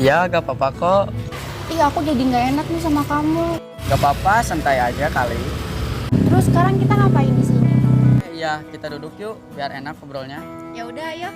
Ya, gak apa-apa kok. Ih, aku jadi nggak enak nih sama kamu. Gak apa-apa, santai aja kali. Terus sekarang kita ngapain di sini? Iya, kita duduk yuk, biar enak ngobrolnya. Ya udah, ayo.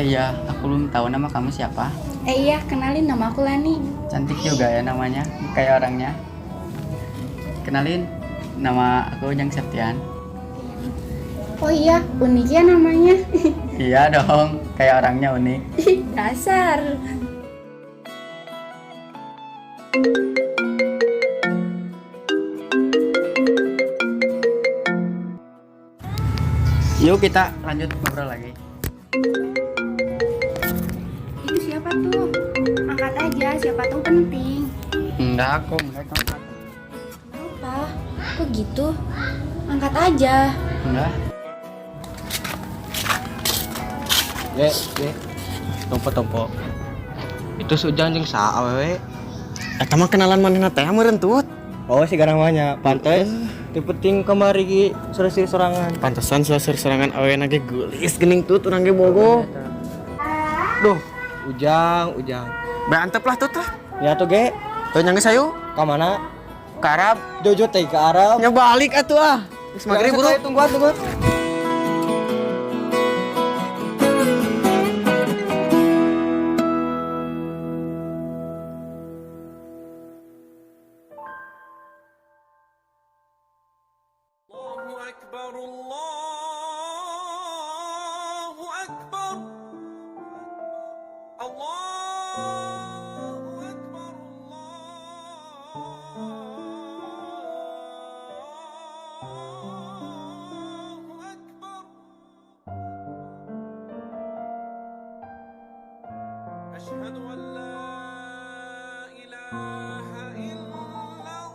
Iya, aku belum tahu nama kamu siapa. Iya, kenalin nama aku Lani. Cantik juga ya namanya, kayak orangnya. Kenalin, nama aku Ujang Septian. Oh iya, unik ya namanya. Iya dong, kayak orangnya unik. Dasar. Yuk kita lanjut ngobrol lagi. Itu siapa tuh? Angkat aja, siapa tahu penting. Enggak, aku enggak angkat. Kenapa? Kok gitu? Angkat aja. Enggak. Ye, ye. Tompo-tompo. Itu si Ujang jeung saha awewe? Eta mah kenalan manehna teh meureun tut. Oh, si garang mah nya. Pantes. Teu penting kamari ge seueur sorangan. Pantesan seueur sorangan awena ge geulis geuning tut urang ge bogoh. Duh, Ujang, Ujang. Bae antep lah tut lah. Ya tuh ge, Tuh nyangge sayu ka mana? Ka Arab. Jojo teh ke Arab. Nya balik atuh ah. Geus magrib buru. Tungguan, tungguan. الله أكبر الله أكبر الله أكبر الله أكبر أشهد أن لا إله إلا الله.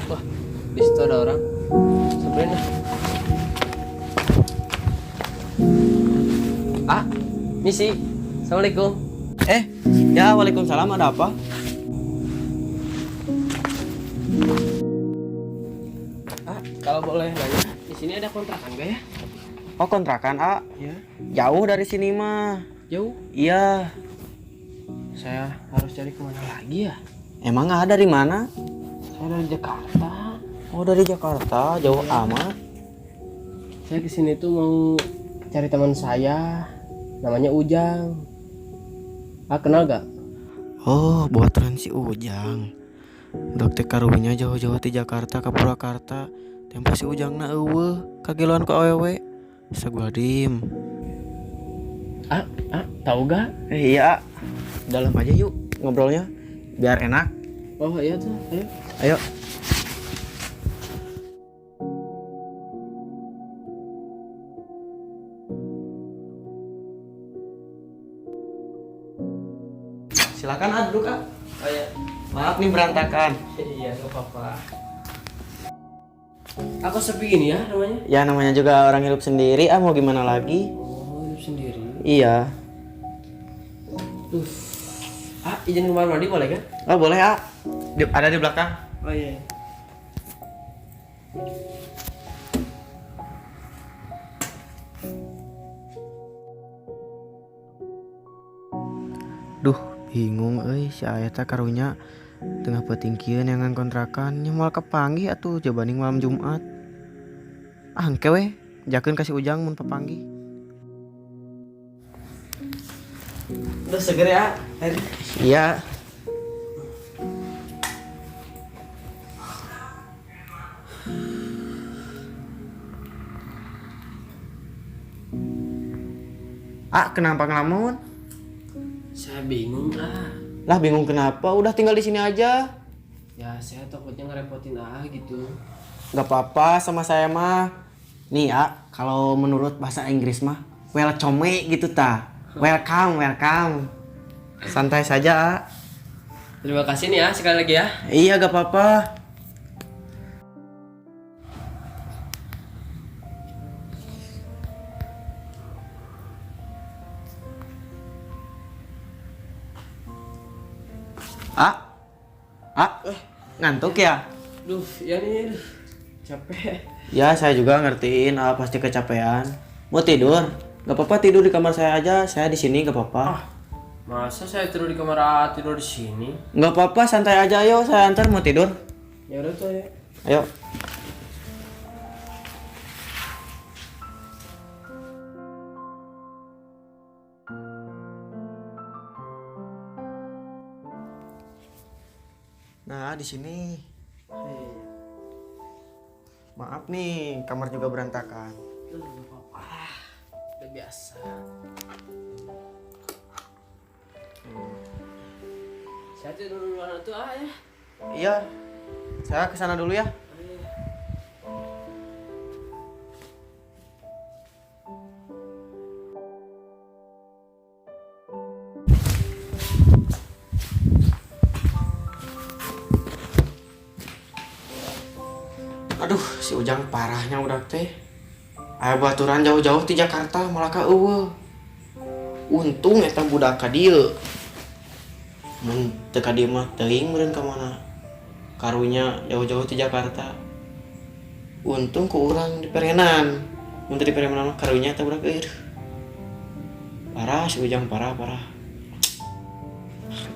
Wah, di situ ada orang. Samperin lah. Ah, misi. Assalamualaikum. Eh, ya waalaikumsalam, ada apa? Ah, kalau boleh nanya, di sini ada kontrakan gak ya? Oh, kontrakan, A. Iya. Jauh dari sini mah. Jauh. Iya. Saya harus cari kemana lagi ya? Emang ada dari mana? Saya dari Jakarta. Oh, dari Jakarta, jauh amat. Saya kesini tuh mau cari teman saya, namanya Ujang. Ah, kenal gak? Oh, buatan si Ujang. Budak teh karunya jauh-jauh di Jakarta ke Purwakarta. Tempo si Ujang na euweuh, kagiluan ku awewe. Astagfirullahaladzim. Ah, ah, tahu gak? Eh, iya, dalam aja yuk ngobrolnya biar enak. Oh iya tuh, ayo. Ayo. Silakan ah, duduk ah. Oh iya. Maaf nih berantakan. Iya, gak apa-apa. Aku sepi gini ya namanya? Ya namanya juga orang hidup sendiri ah, mau gimana lagi? Oh, hidup sendiri. Iya. Duh. Ah, izin ke kamar mandi boleh kan? Oh boleh ah. Ada di belakang. Oh iya. Duh, bingung euy si Ayeta karunya tengah peuting kieu neangan kontrakan nya moal kepanggih atuh jabaning malam Jumat. Ah, engke we, jakeun ka si Ujang mun papanggih. Udah seger ya. Iya. Ah, kenapa ngelamun? Saya bingung ah. Lah bingung kenapa? Udah tinggal di sini aja. Ya saya takutnya ngerepotin ah gitu. Gak apa-apa sama saya mah. Nih ya, kalau menurut bahasa Inggris mah welcome gitu ta. Welcome, welcome. Santai saja, A. Terima kasih nih ya sekali lagi ya. Iya, gak apa-apa. A, A, ngantuk ya? Duh, ya nih, aduh. Capek. Ya, saya juga ngertiin, ah, pasti kecapean. Mau tidur? Gak apa-apa tidur di kamar saya aja. Saya di sini gak apa-apa. Masa saya tidur di kamar A, tidur di sini? Gak apa-apa, santai aja. Ayo, saya antar mau tidur. Ya udah tuh ya. Ayo. Nah, di sini. Maaf nih, kamar juga berantakan. Duh, gak apa-apa. Udah biasa. Saya tidur duluan tuh ah ya. Iya. Saya ke sana dulu ya. Aduh, si Ujang parahnya udah teh. Aya baturan jauh-jauh di Jakarta malah ka euweuh. Untung eta budak ka dieu. Mun teu ka dieu mah teuing meureun ka mana. Karunya jauh-jauh di Jakarta. Untung ku urang diperenan. Mun teu diperenan mah karunya eta budak euy. Parah si Ujang, parah parah.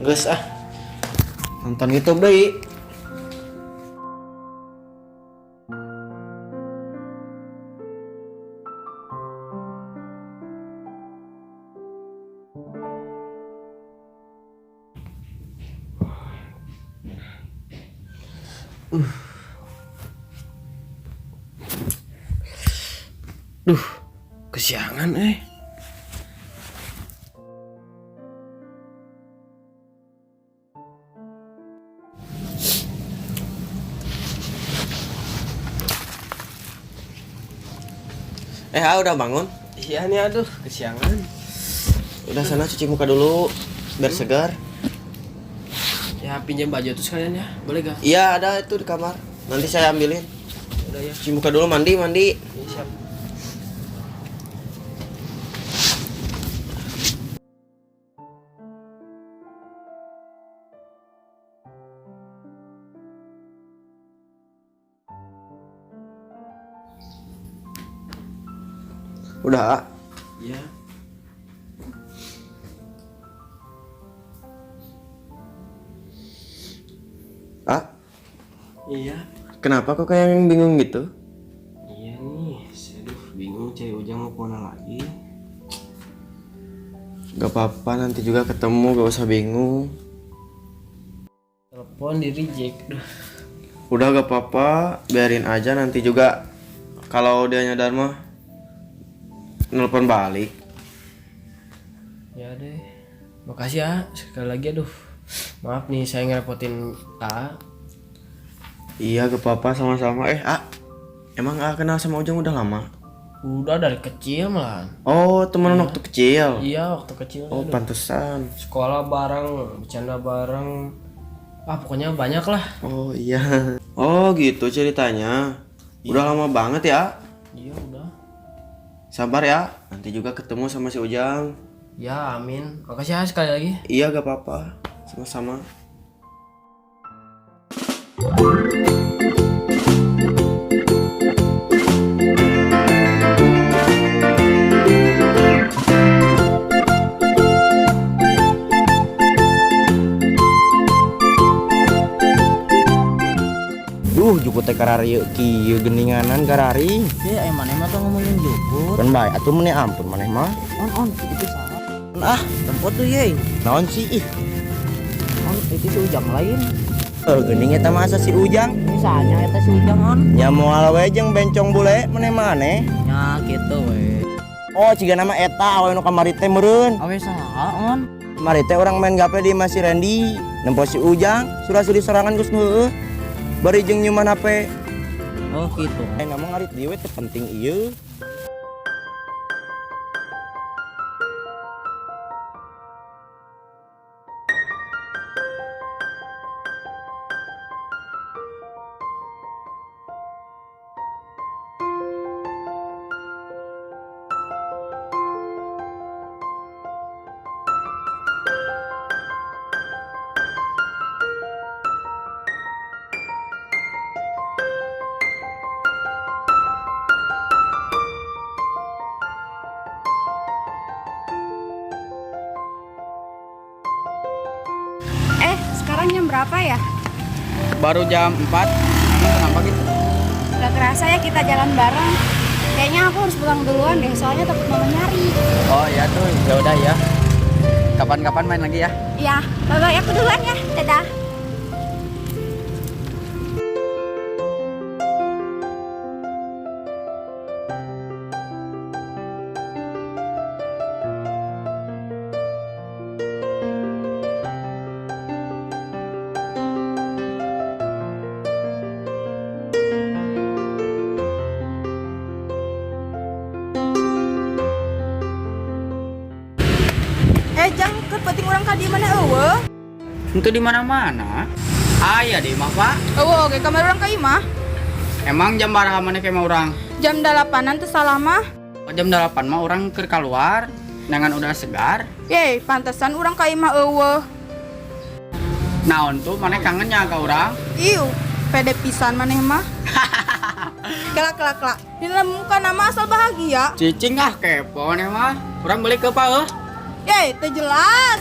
Geus ah. Nonton YouTube deui. Duh, kesiangan eh. Eh, ah, udah bangun? Iya nih, aduh, kesiangan. Udah sana cuci muka dulu biar segar. Ya pinjam baju tuh sekalian ya, boleh gak? Iya, ada itu di kamar. Nanti saya ambilin. Udah ya. Cuci muka dulu, mandi, mandi. Ini siap. Udah, ah. Iya. Ah, Iya. kenapa kok kayak yang bingung gitu? Iya nih, saya aduh bingung cari Ujang mau kemana lagi. Gak apa-apa, nanti juga ketemu, gak usah bingung. Telepon di reject. Duh. Udah gak apa-apa, biarin aja nanti juga kalau dia nyadar mah nelpon balik. Ya deh. Makasih ya sekali lagi, aduh. Maaf nih saya ngerepotin A. Iya, gak apa-apa, sama-sama. Eh, ah, emang ah kenal sama Ujang udah lama? Udah dari kecil malah. Oh, temenan waktu kecil. Iya, waktu kecil. Oh, aduh. pantesan. Sekolah bareng, bercanda bareng. Ah, pokoknya banyak lah. Oh iya. Oh gitu ceritanya. Udah lama banget ya. Iya, udah. Sabar ya, nanti juga ketemu sama si Ujang. Ya, amin. Makasih ya sekali lagi. Iya, gak apa-apa. Sama-sama. Duh, jukut teh kararieu kieu geninganan karari. Iya, emang emang tuh ngomongin jukut. Kan bae atuh meneh ampun maneh mah. On on itu salah. Ah, Tempat tuh ye. naon sih ih? On itu si Ujang lain. Eh, geuning eta mah asa si Ujang. Misalnya eta si Ujang on. Nya moal we jeung bencong bule maneh maneh. Ya gitu we. Oh, ciga nama eta awe nu kamari teh meureun. Awe saha on? Kamari teh urang main gaple di imah si Randy. Nempo si Ujang, sura-suri sorangan geus heueuh. Bari jeung nyuman HP. Oh gitu. Eh, ngomong ngarit dieu we teu penting ieu. Eh, sekarang jam berapa ya? Baru jam 4. Emang kenapa gitu? Gak kerasa ya kita jalan bareng. Kayaknya aku harus pulang duluan deh, soalnya takut mama nyari. Oh iya tuh, ya udah ya. Kapan-kapan main lagi ya. Ya, bye-bye, aku duluan ya. Dadah. Eh, Jang, keur penting urang ka dieu mana eueuh? Itu di mana-mana. Aya di imah, Pak. Eueuh oge kamari urang ka imah. Emang jam baraha maneh ke imah urang? Jam 8-an teu salah mah. Oh, jam 8 mah urang keur keluar, dengan udah segar. Ye, pantesan urang ka imah eueuh. Naon tuh maneh kangennya ka urang? Iu, pede pisan maneh mah. Kelak kelak kelak. Dina muka nama asal bahagia. Cicing ah kepo maneh mah. Urang balik ke Pak eueuh. Ye, teu jelas.